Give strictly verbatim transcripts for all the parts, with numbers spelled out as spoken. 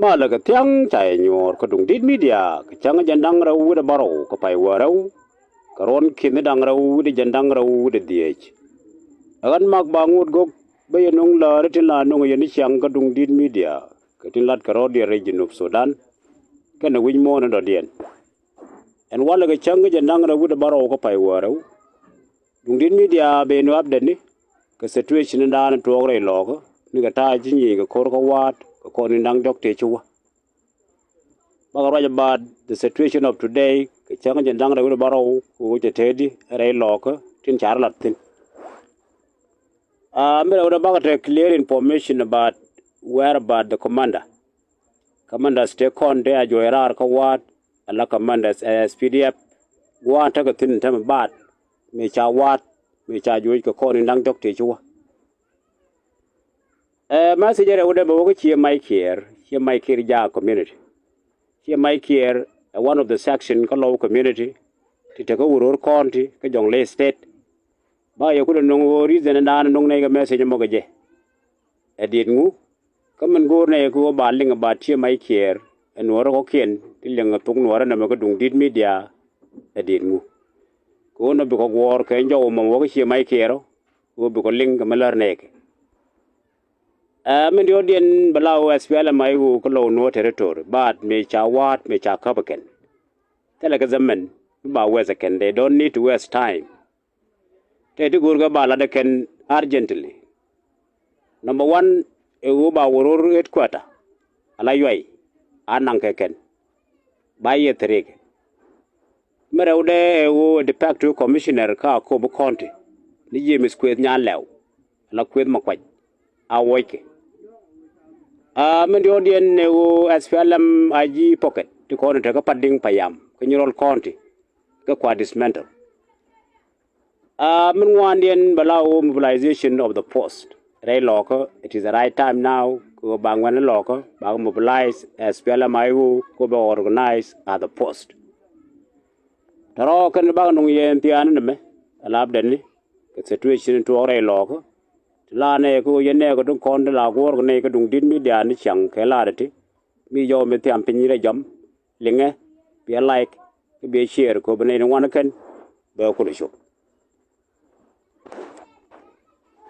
Malɛ kɛ thia̱ŋ ca yɛ nyuɔ̱ɔ̱r kä Duŋdi̱t Media kɛ cäŋ jiɛn da̱ŋ rɛw wi̱cdɛ bärɔw kä pay wäl rɛw kɛ ruɔ̱n ki̱ni da̱ŋ rɛw wi̱cdɛ jiɛn daŋ rɛw wi̱cdɛ dhieec. Ɛ ɣän Mak Baŋot Gok bä yɛ nuŋ läri tin la nuŋ yɛn i̱ ciaŋ kä Duŋdi̱t Media kɛ tin lat kɛ rɔ̱diɛn rɛy Jinub Sudan kɛnɛ wi̱c muɔ̱ɔ̱n in dɔ̱diɛn. Ɛn walɛ kɛ cäŋ kä jiɛn da̱ŋ rɛw wi̱cdɛ bärɔw kä pay wäl rɛw. Duŋdi̱t Media ben wä update ni kɛ situation in da̱a̱n tuɔɔk rɛy Lɔɔkä ni kɛ ta̱a̱ ci nyieny kɛ ko̱r kä wa̱a̱t kɛ kɔn in da̱ŋ diɔ̱k tëë ci wä. Bakɛ ruac about the situation of today kɛ cäŋ jiɛn da̱ŋ rɛw wi̱cdɛ bärɔw kɛ ɣöö cɛ tëëdi rɛy Lɔɔkä tin ca rɔ lat thi̱n. Aa, mi rɛwdɛ bakɛ te clear information about where about the commander. Commanders tëë kɔn tëë a juɔc raar kä wa̱a̱t ala commanders ɛ S P D F. Gua̱a̱n tekɛ thi̱n tämɛ baat mëë ca wa̱a̱t mëë ca juɔc kɛ kɔn in da̱ŋ diɔ̱k tëë ci wä. Ɛ message rɛwdɛ bɛ wä kä Ciɛ Mac Kiɛɛr, Ciɛ Mac Kiɛɛr Jaak community. Ciɛ Mac Kiɛɛr ɛ one of the section kä Lɔw community ti te kä Uror County kä Jonglei State. Ba yɛ kulɛ nuŋ ɣöö reason in da̱a̱n nuŋ nɛy kɛ message mɔ kɛ jɛ ɛ diet ŋu. Kä min go̱o̱r nɛy kɛ ɣöö ba liŋ ba Ciɛ Mac Kiɛɛr ɛ nuɔ̱ɔ̱rä kɔ̱kiɛn ti liŋ ɛ thok nuɔ̱ɔ̱rä nɛmɛ kä Duŋdi̱t Media ɛ diet ŋu. Kɛ ɣöö nɔ bikɔ guɔ̱ɔ̱r kɛ jɔw mɔm wä kä Ciɛ Mac Kiɛɛr ɔ kɛ ɣöö bikɔ liŋ kɛ mi lär nɛɛkɛ. Ɛ min diɔ̱ɔ̱kdiɛn bɛ la ɣöö S P L M I O kä Lɔw Nuɔ̱ɔ̱r territory baat mëë ca wa̱a̱t mëë ca käp ɛ kɛn. Thilɛ kɛ the min mi ba waste ɛ kɛn, they don't need to waste time. Tëë ti go̱o̱rkɛ ba lat ɛ kɛn urgently. Number one, ɛ ɣöö ba Uror headquarter ala Yuay a naŋ kɛ kɛn. Ba yɛ thirikɛ. Mi rɛwdɛ ɛ ɣöö de facto commissioner kä Akobo County ni James Kueth Nyanlɛw ala Kueth Makuac a wuɔckɛ. Aa, min diɔ̱ɔ̱kdiɛn ɛ ɣöö S P L M I G pocket ti kɔn tekɛ Padiŋ Payam kä Nyirol County kɛ kua dismantle. Aa, min ŋuandiɛn bɛ la ɣöö mobilization of the post rɛy Lɔɔkä, it is the right time now kɛ ɣöö ba ŋuɛ̈ni Lɔɔkä ba mobilize S P L M I O kɛ ɣöö bɛ organize at the post. Tɔ̱rɔ̱ kɛn bakɛ nuŋ yɛ ɛn thiaani nɛmɛ ɛ lapdɛni kɛ situation tuɔɔk rɛy Lɔɔkä. Ti la nɛy kɛ ɣöö yɛn nɛy kɛ duŋ kɔn ti la guɔ̱ɔ̱r kɛ nɛy kɛ Duŋdi̱t Media ni ciaŋ kɛ lar ɛ ti mi jɔw mi thiam piny rɛy jɔm. Liŋɛ, biɛ like, kä biɛ share kɛ ɣöö bi nɛy ni ŋuan kɛn bɛ kulɛ cop.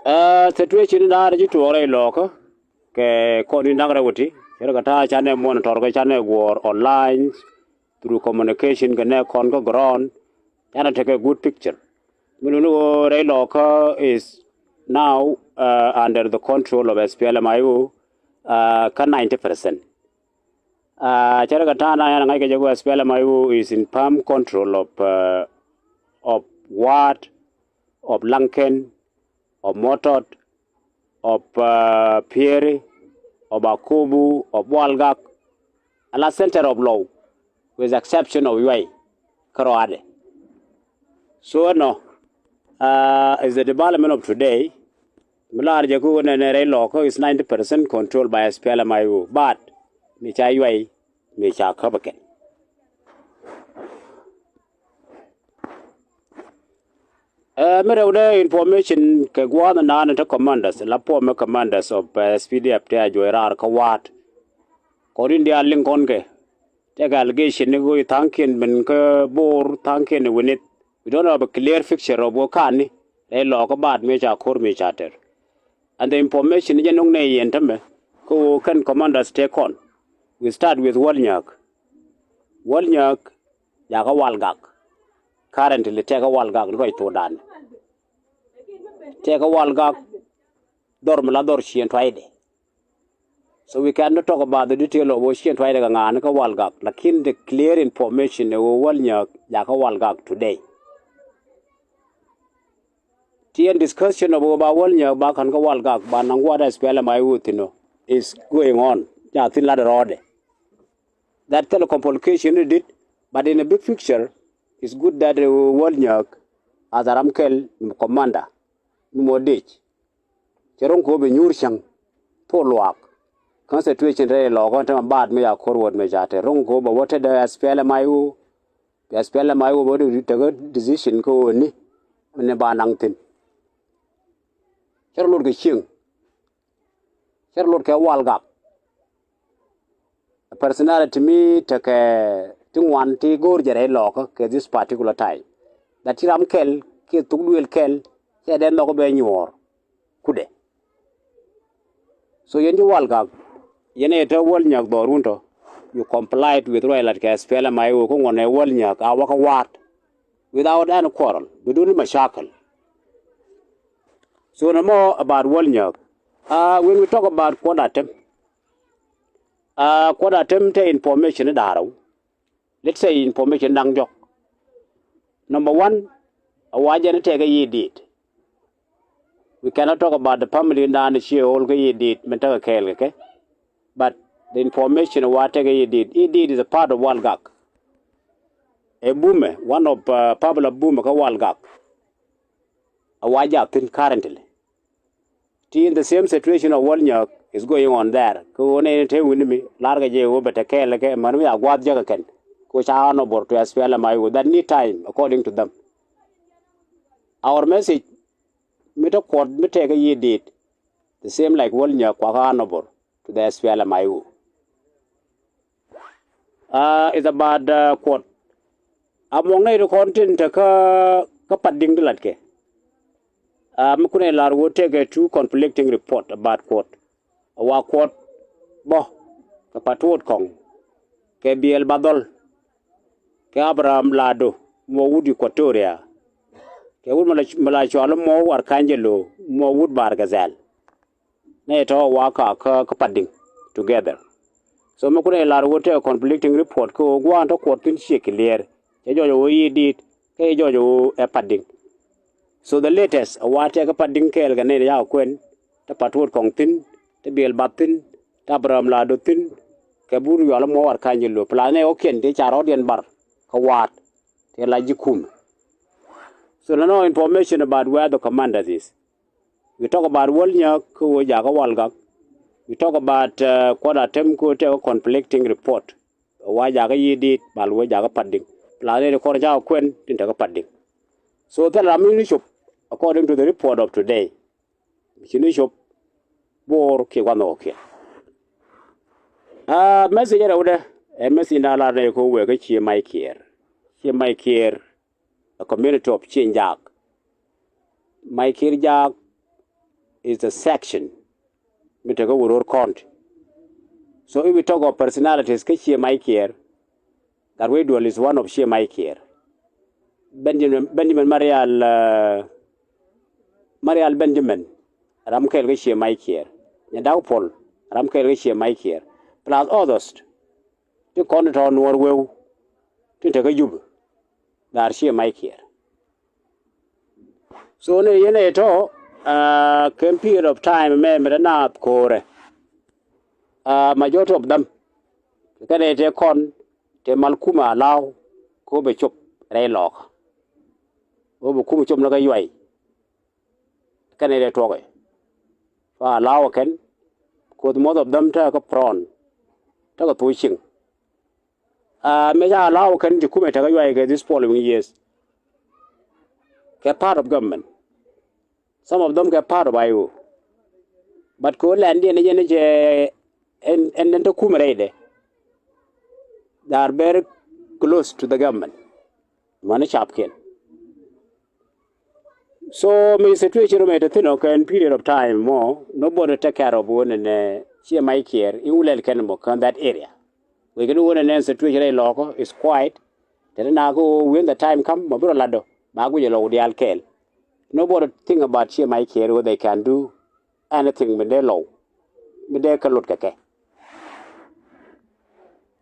Ɛ situation in da̱a̱r ci tuɔɔk rɛy Lɔɔkä kɛ kɔn in da̱ŋ rɛw iti cɛ rɛ kɛ ta̱a̱ canɛ monitor kɛ canɛ guɔ̱ɔ̱r online through communication kɛ nɛ kɔn kä ground. Canɛ tekɛ good picture. Mi luni ɣöö rɛy Lɔɔkä is now uh, under the control of S P L M I O uh, kä ninety percent. Aa, cɛ rɛ kɛ ta̱a̱ na yan ŋa̱c kɛ jɛ ku S P L M I O is in firm control of, uh, of Wa̱a̱t, of Laŋkɛn, of Mɔtɔt, of, uh, Pieri, of Akobo, of Walgak, ala center of Lɔw, with exception of Yuay kä rɔadɛ. So ɛnɔ, uh, is the development of today. Mi lar jɛ kä ɣöö nɛnɛ rɛy Lɔɔkä is ninety percent control by S P L M I O. But mi ca Yuay, mi ca käp ɛ kɛn. Ɛ mi rɛwdɛ information kɛ gua̱a̱th in da̱a̱n in te commanders la former commanders of, uh, S P D F tëë a juɔc raar kä Wa̱a̱t. Kɔn in diaal liŋ kɔn kɛ tëëkɛ allegation ni ɣöö tha̱a̱ŋkiɛn ben kä Bor, tha̱a̱ŋkiɛn ni Winith. We don't have a clear picture of ɣöö ka̱n ni rɛy Lɔɔkä baat mëë ca ko̱r mëë ca tɛr. And the information jɛ no̱ŋ nɛ yɛn tämɛ kä ɣöö kɛn commanders tëë kɔn. We start with Wäl Nyääk. Wäl Nyääk jakä Walgak. Currently tëëkɛ Walgak ni ruac thokdan. Tëëkɛ Walgak dhɔr mi la dhɔr Ciɛŋ Tuaydɛ. So we cannot talk about the detail of ɣöö Ciɛŋ Tuaydɛ kɛ ŋa̱a̱n kä Walgak. Lakin the clear information ɛ ɣöö Wäl Nyääk jakä Walgak today. Ti ɛn discussion of ɣöö ba Wäl Nyääk ba ka̱n kä Walgak ba naŋ gua̱a̱th S P L M I O thi̱n ɔ is going on. Ca thi̱n lat rɔɔdɛ. That thil complication ni dit, but in a big picture, it's good that, uh, Wäl Nyääk as a ram kɛl commander ni mɔ dec. Cɛ ro̱ŋ kɛ ɣöö bɛ nyuur cäŋ thok luaak. Kä situation rɛy Lɔɔkä tämɛ baat mi ca ko̱r wäät mi ca tɛr ro̱ŋ kɛ ɣöö bɛ wä tetdä S P L M I O. Bɛ S P L M I O bɛ wä tekɛ decision kɛ ɣöö ni mi ni ba naŋ thi̱n. Cɛ rɔ lot kɛ cieŋ. Cɛ rɔ lot kɛ Walgak. personality mi tekɛ ti ŋuan ti go̱o̱r jɛ rɛy lɔɔkä kɛ this particular time. That ci ram kɛl kiɛ thuk duëël kɛl cɛ dee nhɔk bɛ nyuɔɔr kudɛ. So yɛn ci Walgak, yɛn ɛ te Wäl Nyäk dhɔrun tɔ, you complied with ruac lat kɛ S P L M I O kä ŋuɔnɛ Wäl Nyäk a wäkä waat without any quarrel, biduni mashakil. So nɛ mɔ about Wäl Nyäk. Uh, when we talk about Kuɔt Atem, uh, Kuɔt Atem te information i̱ da̱rɛw. Let's say information da̱ŋ jɔk. Number one, a wa jɛn i̱ tɛkɛ yi dit. We cannot talk about the family in dan i̱ cie ol kä yi dit min tekɛ kɛɛl kɛ kɛ. But the information a wa tɛkɛ yi dit. Yi dit is a part of Walgak. Ɛ Bumɛ, one of, uh, public Bumɛ kä Walgak. A wa jɛ a thi̱n currently. Ti in the same situation of Wäl Nyäk is going on there. Kä ɣöö nɛy ni te wi̱ni mi lar kɛ jɛ ɣöö bɛ te kɛɛl kɛ män mi a gua̱a̱th jäkä kɛn. Kä ca honorable to S P L M I O that need time according to them. Our message mi te Kuɔt mi tɛkɛ yi dit the same like Wäl Nyäk kua kä honorable to the S P L M I O. Uh, it's about, uh, Kuɔt. A muɔŋ nɛy ti kɔn tin te kä, kä Pat Diŋ ti lat kɛ. Uh, mi kunɛ lar wä tekɛ two conflicting report about Kuɔt. A wa Kuɔt bä kɛ Patuot Kɔŋ kɛ Biɛl Badhɔl kɛ Abraham Lado mɔ wut Equatoria kɛ wut mi la, mi la cɔal mɔ Arkangelo mɔ wut Bargazal. Nɛ tɔ wa ka kä, kä Pat Diŋ together. So mi kunɛ lar wä tekɛ conflicting report kä ɣöö gua̱a̱n tɔ Kuɔt thi̱n cie clear. Cɛ jɔɔc ɣöö yi dit kä cɛ jɔɔc ɣöö ɛ Pat Diŋ. So the latest a wa tekɛ Pat Diŋ kɛɛl kɛ nɛy ni ca kuɛn te Patuot Kɔŋ thi̱n, te Biɛl Bath thi̱n, te Abraham Lado thi̱n, kɛ bur yual mɔ Arkangelo plus nɛ ɣɔ̱kiɛn ti ca rɔ̱diɛn bar kä waat ti la ji̱ kumɛ. So nɛ nɔ information about where the commanders is. We talk about Wäl Nyäk kä ɣöö jakä Walgak. We talk about, uh, Kuɔt Atem kä ɣöö tekɛ conflicting report. Wa jakä yi dit bal wä jakä Pat Diŋ. Plus nɛy ti kɔn ca kuɛn tin tekɛ Pat Diŋ. So thil ram mi ni cop according to the report of today. Ci ni cop Bor kiɛ gua̱n nhɔk kiɛ. Ah, message rɛwdɛ ɛ message na lar nɛ ko wek kä Cie Mac Kiɛɛr. Cie Mac Kiɛɛr a community of Cieŋ Jaak. Mac Kiɛɛr Jaak is a section mi tekɛ Uror County. So if we talk of personalities kä Cie Mac Kiɛɛr, Gatwec Duɔl is one of Cie Mac Kiɛɛr. Benjamin, Benjamin Marial, uh, Marial Benjamin, ram kɛl kä Cie Mac Kiɛɛr. Nyadak Puɔl, ram kɛl kä Cie Mac Kiɛɛr. Plus others ti kɔn tɔ̱ Nuɔr Weu tin tekɛ Jubɛ, they are Cie Mac Kiɛɛr. So ni yɛn ɛ tɔ, ah, kɛn period of time mɛ mi te naath ko̱o̱rɛ. Ah, majority of them kɛn ɛ tɛ kɔn tɛ mal kumɛ a law ko bɛ cop rɛy lɔɔkä. Ko bɛ kumɛ cop ni kä Yuay. Kɛn ɛ tɛ tuɔkɛ. Fa a law kɛn, koth most of them tekɛ prone, tekɛ thok cieŋ. Ah, mëë ca allow kɛn ti kumɛ tekɛ Yuay kɛ this following years kɛ part of government. Some of them kɛ part of I O. But kɛ ɣöö lɛndiɛn ni jɛn ni cɛ ɛn, ɛn, ɛn te kumɛ rɛydɛ. They are very close to the government. Mani capkiɛn. So mi situation mɛ te thi̱n ɔ kɛn period of time mɔ, nobody take care of wä nɛnɛ Cie Mac Kiɛɛr in wulɛl kɛn mɔ kɛn that area. Wek kɛn wä nɛnɛ situation rɛy lɔɔkä is quiet. Te ni na kä when the time come mɔ bi rɔ lat dɔ ba guic lɔk diaal kɛɛl. Nobody think about Cie Mac Kiɛɛr whether they can do anything mi dee lɔw, mi dee kä lot kɛ kɛ.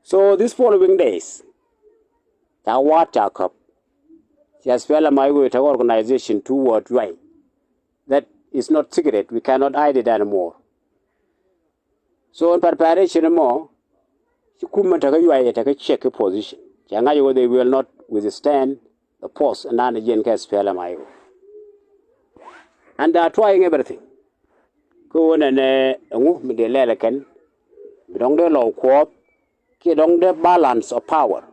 So these following days ca waat ca käp. Ci S P L M I O tekɛ organization toward Yuay. That is not secret. We cannot hide it anymore. So in preparation mɔ ci kumɛ tekɛ Yuay tekɛ check position. Cɛ ŋa̱c wä they will not withstand the force ɛn nan jiɛn kɛ S P L M I O. And they are trying everything. Kä ɣöö nɛnɛ ɛŋu mi dee lɛl ɛ kɛn mi dɔ̱ŋ dee lɔw kuɔth kiɛ dɔ̱ŋ dee balance of power.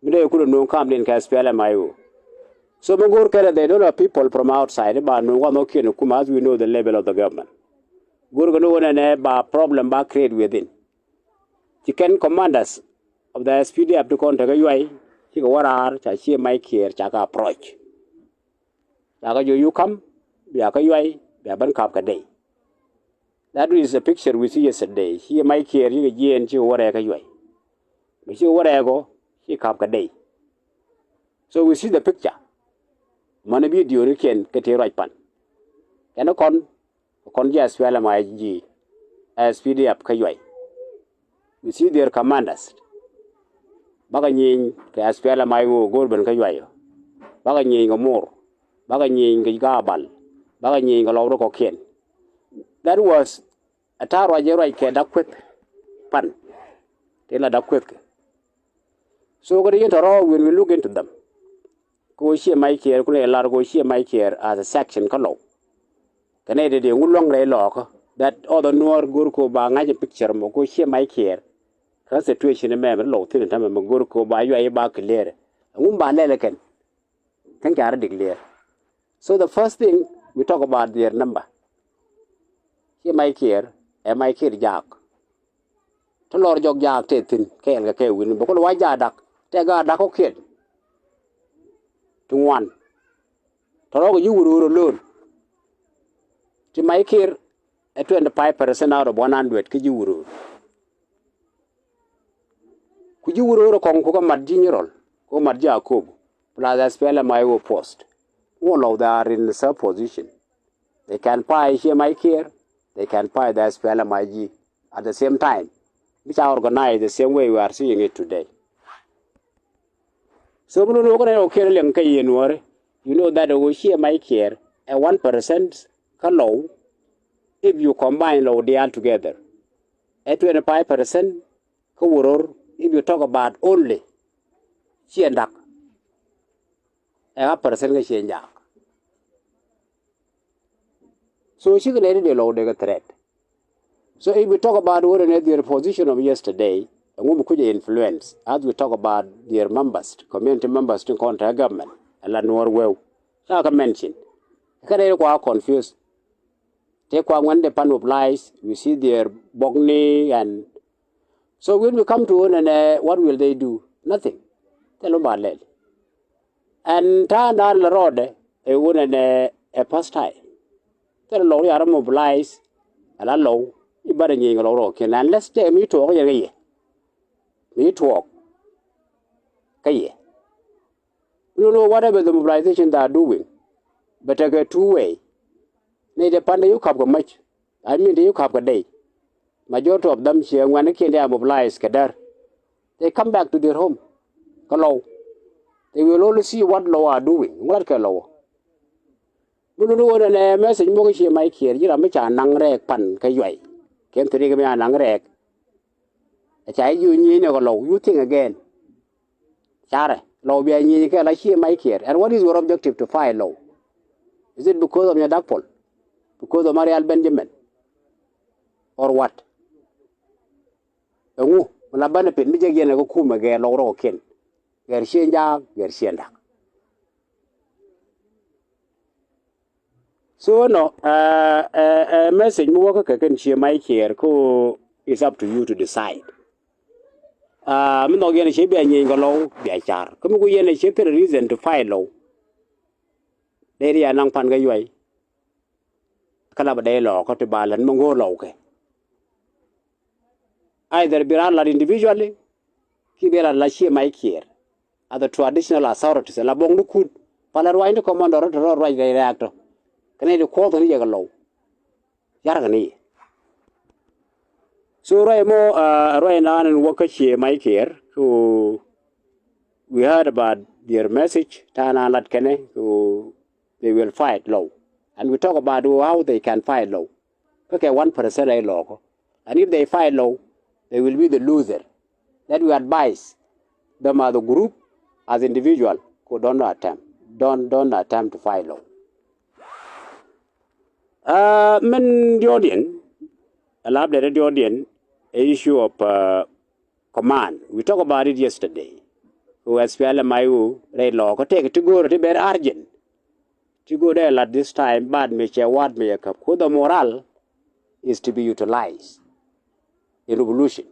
Mi dee kulɛ nuɔ̱ŋ kamdiɛn kɛ S P L M I O. So mi go̱o̱r kɛn ɛ they don't have people from outside ba nuɔ̱ŋ gua̱n nhɔk kiɛn ɛ kumɛ as we know the level of the government. Go̱o̱r kɛn ɣöö nɛnɛ ba problem ba create within. Ti kɛn commanders of the S P D F ti kɔn tekä Yuay, cikɛ wä raar, ca Ciɛ May Kiɛɛr, ca kɛ approach. Ca kɛ jiök, you come, bia kä Yuay, bia ben kap kɛ dec. That is a picture we see yesterday. Ciɛ May Kiɛɛr cikɛ jiɛɛn, cikɛ wä rɛɛk kä Yuay. Bɛ cikɛ wä rɛɛk ɔ, ci kap kɛ dec. So we see the picture. Mani video ni kiɛn kɛ tëë ruac pan. Kɛn kɔn, kɔn ji̱ S P L M I G, S P D F kä Yuay. We see their commanders. Bakɛ nyieny kɛ S P L M I O go̱o̱r ben kä Yuay ɔ. Bakɛ nyieny kɛ Mur. Bakɛ nyieny kɛ Gabal. Bakɛ nyieny kɛ lɔw rɔ̱ kɔ̱kiɛn. That was a ta̱a̱ ruac jɛ ruac kɛ Dak Kueth pan. Tëë la Dak Kueth kɛ. So kɛ di yɛn tɔ̱rɔ̱, when we look into them, kɛ ɣöö Ciɛ May Kiɛɛr, kunɛ lar kɛ ɣöö Ciɛ May Kiɛɛr as a section kä lɔw. Kɛ nɛy dee dee ŋu luäŋ rɛy lɔɔkä, that all the Nuɔ̱ɔ̱r go̱o̱r kɛ ɣöö ba ŋa̱c a picture mɔ kɛ ɣöö Ciɛ May Kiɛɛr. Kä situation mɛ mɛ lɔw thi̱n tämɛ mɛ go̱o̱r kɛ ɣöö ba Yuay ba clear. Ɛŋu ba lɛl ɛ kɛn? Kɛn ca rɔ declare. So the first thing, we talk about their number. Ciɛ May Kiɛɛr, ɛ May Kiɛɛr jaak. Ti lɔr jɔk jaak tëë thi̱n kɛɛl kɛ kɛ wi̱n bɛ kulɛ wa jaak Dak, tëë gaat Dak kɔ̱kiɛn. Ti ŋuan. Tɔ̱rɔ̱ kɛ ji̱ Wuror alone. Ti May Kiɛɛr ɛ twenty five percent out of one hundred kä ji̱ Wuror. Ku ji̱ Wuror kɔŋ ku kä mat ji̱ Nyirol, ku mat ji̱ Akobo, plus S P L M I O post. All of they are in the same position. They can fight Ciɛ May Kiɛɛr, they can fight the S P L M I G at the same time, which are organized the same way we are seeing it today. So mi luni wä kä nɛ wä kiɛn liɛŋ kä yɛ Nuɔ̱ɔ̱ri, you know that wä Ciɛ May Kiɛɛr ɛ one percent kä lɔw, if you combine lɔw diaal together. Ɛ twenty five percent kä Wuror, if you talk about only Ciɛ Dak, ɛ ɣä percent kä Ciɛ Jaak. So cikɛ nɛy ti dee lɔw dee kɛ threat. So if we talk about what in their position of yesterday, ɛŋu mi kucɛ influence as we talk about their members, community members ti kɔn te government, ɛ la Nuɔ̱ɔ̱r weu. Ca kɛ mention. Kä nɛy ti kua confused. Tëë kua ŋuɛn dee pan mobilize, we see their bokni and so when we come to ɣöö nɛnɛ, what will they do? Nothing. Thil mi ba lɛl. Ɛn ta̱a̱ naan la rɔɔdɛ ɛ ɣöö nɛnɛ ɛ first time. Thil lɔw ri a rɔ mobilize ala lɔw i̱ barɛ nyieny kɛ lɔw rɔɔkiɛn unless tɛ mi tuɔɔk yɛn kä yɛ. Mi tuɔɔk kä yɛ. You know whatever the mobilization they are doing, bɛ tekɛ two way. Nɛy dee pan dee yu kap kɛ mäc. I mean dee yu kap kɛ dec. Majority of them ciɛ ŋuɛ̈nikiɛn dee a mobilize kɛ däär. They come back to their home kä lɔw. They will only see what lɔw are doing. Ŋulat kɛ lɔw. Mi luni ɣöö nɛnɛ message muk Ciɛ May Kiɛɛr ji̱ ram mi ca naŋ rɛɛk pan kä Yuay. Kɛn thiri kɛ mi a naŋ rɛɛk. Ɛ ca ji̱ jiök nyieenɛ kɛ lɔw. You think again. Carɛ lɔw bia nyieny kɛ la Ciɛ May Kiɛɛr. And what is your objective to fight lɔw? Is it because of Nyadak Paul? Because of Marial Benjamin? Or what? Ɛŋu mi la benefit mi jek yɛn ɛ kä kumɛ gɛɛr lɔw rɔɔkiɛn? Gɛɛr Ciɛ Jaak, gɛɛr Ciɛ Dak. So nɔ, uh, uh, uh, message mi wäkä kɛ kɛn Ciɛ May Kiɛɛr ko is up to you to decide. Uh, mi nhɔk yɛn ciɛ bia nyieny kɛ lɔw bia car. Kä mi ku yɛn ciɛ thil reason to fight lɔw. Dee ri a naŋ pan kä Yuay. Kä la bɛ dee lɔɔkä ti ba lät mi ŋo̱o̱r lɔw kɛ. Either bi raan lat individually, ki bi raan lat Ciɛ May Kiɛɛr. As the traditional authorities, la buɔ̱ŋ ni kut. Pal la ruac ni commando rɔ tɔ rɔ ruac rɛy rɛ̈ɛ̈k tɔ. Kɛn ni di kuɔth ni jɛ kɛ lɔw. Yarkɛ ni yɛ. So ruac mɔ, uh, ruac naan in wäkä Ciɛ May Kiɛɛr. So we heard about their message. Ta̱a̱ naan lat kɛnɛ. So they will fight lɔw. And we talk about how they can fight lɔw. Kä kɛ one percent rɛy lɔɔkä. And if they fight lɔw, they will be the loser. That we advise them as a group, as individual, ko don't attempt, don't, don't attempt to fight lɔw. Uh, min diɔ̱ɔ̱diɛn, a lap dɛ diɔ̱ɔ̱diɛn, a issue of, uh, command. We talk about it yesterday. Ko S P L M I O rɛy lɔɔkä tëëkɛ ti go̱o̱rä ti very urgent. Ti go̱o̱rä lat this time, but mi cɛ wa̱a̱t mi cɛ käp. Ko the moral is to be utilized in revolution.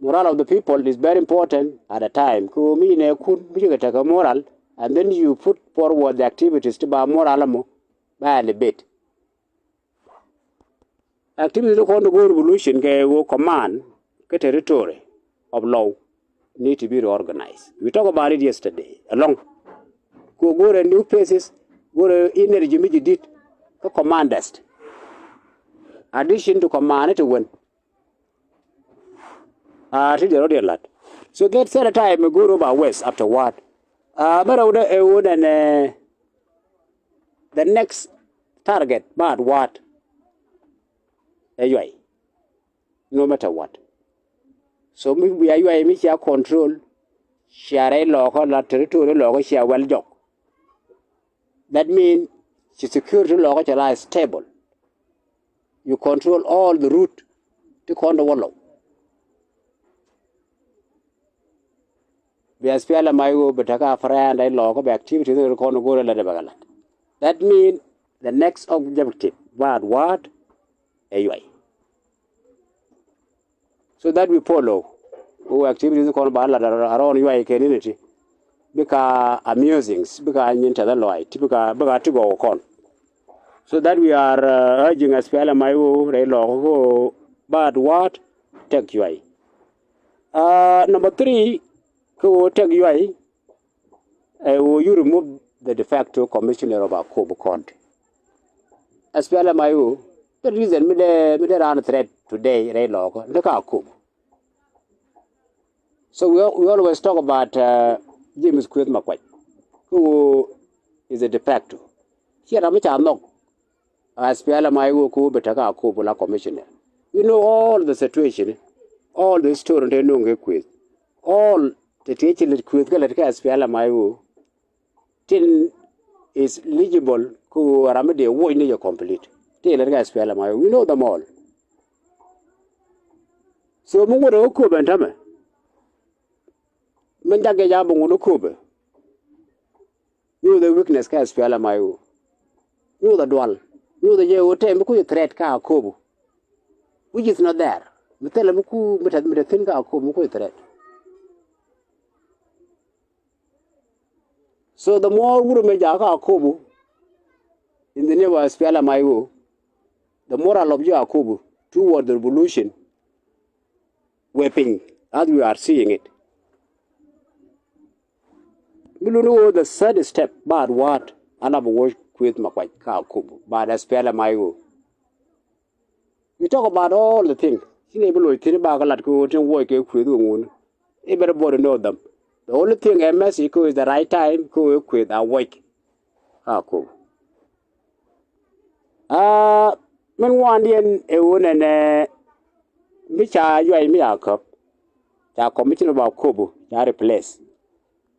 Moral of the people is very important at a time. Kɛ ɣöö mi nɛ kun mi cikɛ tekɛ moral, and then you put forward the activities ti ba moral mɔ ba elevate. Activities ti kɔn ti go̱o̱r revolution kɛ ɣöö command kä territory of Lou need to be reorganized. We talk about it yesterday along. Kɛ ɣöö go̱o̱rɛ new faces, go̱o̱rɛ energy mi ji̱ di̱t kä commanders. Addition to command ti wen. Ah, ti diɛn rɔ diɛn lat. So that set a time mi go̱o̱r ɣöö ba west after what? Ah, bä rɛw dee ɛ ɣöö nɛn, eh, the next target ba at what? Ɛ Yuay. No matter what. So mi bia Yuay mi cia control, cia rɛy Lɔɔkä la territory Lɔɔkä cia well jɔk. That mean ci security Lɔɔkä cɛ la stable. You control all the route ti kɔn ti wä Lou. Bia SPLM-IO bi tekɛ a friend rɛy Lɔɔkä, bɛ activities ti kɔn ti go̱o̱r ɛ lät ɛ bɛ kɛ lat. That mean the next objective ba at what? Ɛ Yuay. So that we follow who activities kɔn ba lat around Yuay community. Bikɛ amusings, bikɛ nyin tɛth lɔac, ti bikɛ, bikɛ ti gɔw kɔn. So that we are, uh, urging SPLM-IO rɛy Lɔɔkä ɣöö ba at what? Tek Yuay. Uh, number three, kä ɣöö tek Yuay, ɛ ɣöö you remove the de facto commissioner of Akobo County. SPLM-IO, the reason mi dee, mi dee raan threat today rɛy Lɔɔkä ni kä Akobo. So we, we always talk about, uh, James Kueth Makuac. Kä ɣöö is a de facto. Ciɛ ram mi ca nhɔk. SPLM-IO kä ɣöö bi tekɛ Akobo la commissioner. We know all the situation, all the story tëë nööŋ kɛ Kueth. All tëë tëë ci lät Kueth kä lät kä SPLM-IO. Tin is legible kä ɣöö ram mi dee wuɔc ni jɛ complete. Tëë lät kä SPLM-IO. We know them all. So mi wut ɛ wä Akobo ɛn tämɛ. Min jakɛ ja bi ŋun Akobo. Nyuuth ɛ weakness kä SPLM-IO. Nyuuth ɛ dual. Nyuuth ɛ jɛ ɣöö tɛm mi kuc threat kä Akobo. Which is not there. Mi thilɛ mi ku, mi tɛth, mi tɛth thi̱n kä Akobo mi kuc threat. So the more wurɛ mɛ jakä Akobo in the name of SPLM-IO, the moral of ji̱ Akobo toward the revolution wee piny as we are seeing it. Mi luni ɣöö the third step ba at what? Ala bi wuɔc Kueth Makuac kä Akobo, ba at SPLM-IO. We talk about all the things. Ci nɛy bi loc thi̱n bakɛ lat kɛ ɣöö tin wuɔc kɛ Kueth kɛ ŋun. Everybody know them. The only thing ɛ message kɛ ɣöö is the right time kɛ ɣöö Kueth a wuɔc kä Akobo. Aa, min ŋuandiɛn ɛ ɣöö nɛnɛ mi ca Yuay mi a käp, ca commissioner of Akobo ca replace.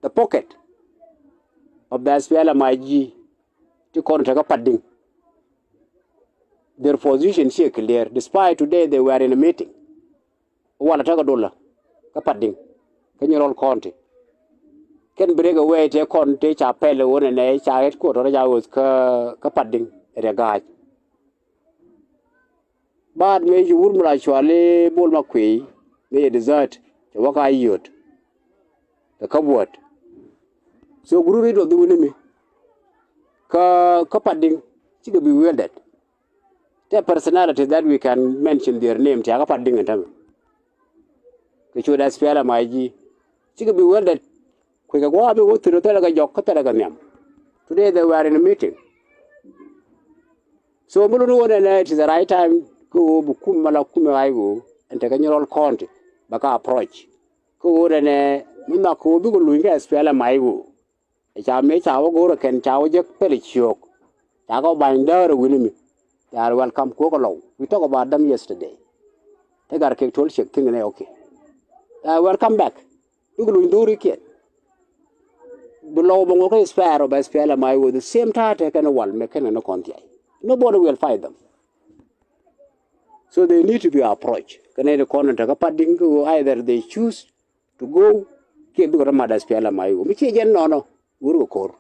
The pocket of the SPLM-IG ti kɔn tekɛ Padiŋ. Their position ciɛ clear despite today they were in a meeting. Walɛ tekɛ dolä kä Padiŋ kä Nyirol County. Kɛn break away tëë kɔn tëë ca pɛl ɛ ɣöö nɛnɛ ca headquarter ca ɣöth kä, kä Padiŋ ɛ Riek Ga̱a̱c. Baat mëë ci wur mi la cuali Bol Makuëë mëë yɛ desert cɛ wä ka yiöt kɛ kä buɔ̱t. So group it wä dhuuni mi kä, kä Padiŋ cikɛ bi wielded. Tɛ personality that we can mention their name tiakä Padiŋ ɛn tämɛ. Kɛ ciöt SPLM-IG cikɛ bi wielded. Kui̱ kɛ gua̱a̱ mi wä thi̱n thilɛ kɛ jɔk kä thilɛ kɛ nhiam. Today they were in a meeting. So mi luni ɣöö nɛnɛ it is the right time kä ɣöö bi kum mala kum ɛ ɣa̱c ɣöö ɛn tekɛ Nyirol County bɛ ka approach. Kä ɣöö nɛnɛ mi nhɔak kä ɣöö bikɛ luny kä SPLM-IG ɣöö ɛ ca mëë ca wä go̱o̱rä kɛn ca wä jek pɛl ciök. Ca kɛ wä bany däär ɛ wi̱ni mi. They are welcome kuɔ̱k ɛ Lɔw. We talk about them yesterday. Te gar kek tuɔl ciek thi̱n kɛ nɛ, okay. They are welcome back. Bikɛ luny dho̱rikiɛn. Bi Lɔw bɛ ŋuɔ̱t kä spare ɔ bɛ SPLM-IG ɣöö the same ta̱a̱ tekɛ ni wal mɛ kɛn kɛ ni kɔn thiay. Nobody will fight them. So they need to be approached. Kɛ nɛy ti kɔn in tekä Padiŋ kä ɣöö either they choose to go kiɛ bikɛ rɔ mat SPLM-IG ɣöö mi ciɛ jɛn nɔnɔ wur kɛ ko̱r.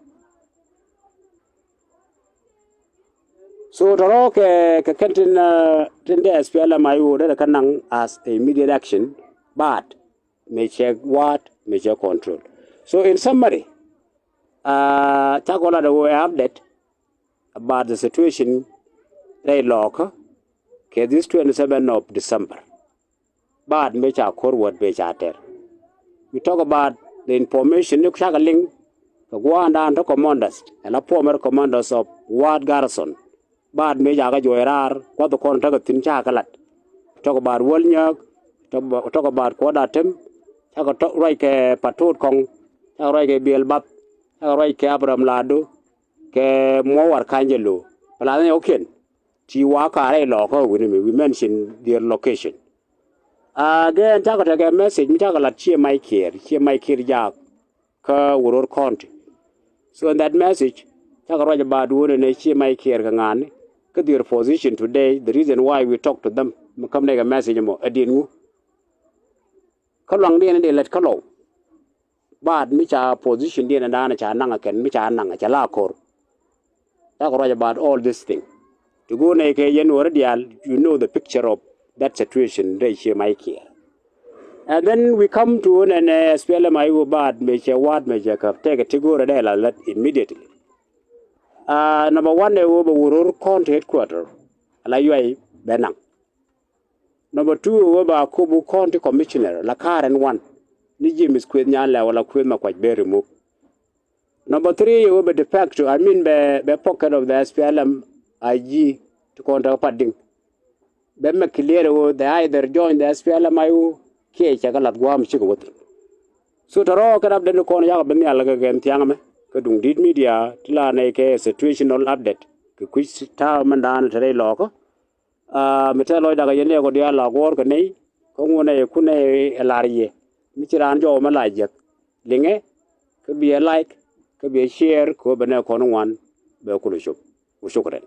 So tɔrɔ kɛ, kɛ kɛn tin, uh, tin dee SPLM-IG ɣöö derɛ kä naŋ as a immediate action, but mëë cɛ wa̱a̱t, mëë cɛ control. So in summary, uh, cakɔ lat ɛ ɣöö ɛ update about the situation rɛy Lɔɔkä kɛ this twenty seven of December. Baat mëë ca ko̱r wäät mëë ca tɛr. We talk about the information ni cakɛ liŋ kɛ gua̱a̱ndan tɔ commanders, ɛla former commanders of Waat garrison. Baat mëë ca kɛ juɔc raar, kuath kɔn tekɛ thi̱n cakɛ lat. Talk about Wäl Nyääk, talk about, talk about Kuɔt Atem, cakɛ tɔ ruac kɛ Patot Kɔŋ, cakɛ ruac kɛ Biɛl Bath, cakɛ ruac kɛ Abraham Lado, kɛ Muɔwar Ka̱nyjɛ Lo̱o̱. Pɛ la ni ɣɔ̱kiɛn ti wa kaarɛ ilɔɔkä wi̱ni mi, we mention their location. Again, cakɔ tekɛ message mi cakɔ lat Ciɛ Mac Kiɛɛr, Ciɛ Mac Kiɛɛr Jaak kä Wuror County. So in that message, cakɔ ruac about wunɛ ni Ciɛ Mac Kiɛɛr kɛ ŋa̱a̱ni kä their position today, the reason why we talk to them. Mi käm nɛ kɛ message mɔ ɛ di̱n ŋu. Kä luaŋdiɛn in dee lät kä lɔw. Baat mi ca position diɛn in da̱a̱n ca naŋ kɛn mi ca naŋ ca la ko̱r. Cakɔ ruac about all this thing. Ti go̱o̱r nɛ kɛ yɛn wä rɛ diaal, you know the picture of that situation rɛy Ciɛ Mac Kiɛɛr. And then we come to nɛ nɛ S P L M I U baat mëë cɛ wa̱a̱t mëë cɛ käp tɛkɛ ti go̱o̱r rɛ dee la lät immediately. Uh, number one ɛ wä bɛ Wuror County headquarter ala yuay bɛ naŋ. Number two ɛ wä bɛ Akobo County Commissioner la ka̱r ɛn wan ni James Kueth Nyanlɛ wala Kueth Makuac bɛ remove. Number three ɛ wä bɛ de facto, I mean bɛ, bɛ pocket of the S P L M I G ti kɔn tekɛ Pat Diŋ. Bɛ mɛ clear ɛ wä they either join the S P L M I U kiɛ cɛ kɛ lath gua̱a̱m cikɛ wä thi̱n. So tɔ̱rɔ̱ kɛn update ni kɔn yakɔ bi nhial kɛ kɛn thiaŋ mɛ kä duŋ di̱t media ti la nɛy kɛ situational update kɛ kui̱ ta̱a̱ mɛn da̱a̱n te rɛy Lɔɔkä. Ah, mi te lɔcdä kɛ yɛn lɛ kɔ diaal la guɔ̱ɔ̱r kɛ nɛy kä ŋuɔ̱n ɛ kun ɛ lar yɛ mi ci raan jɔwä mɛ la jiäk. Liŋɛ kä biɛ like kä biɛ share kɛ ɣöö bɛ nɛ kɔn ŋuan bɛ kulɛ cop. Wa shukran.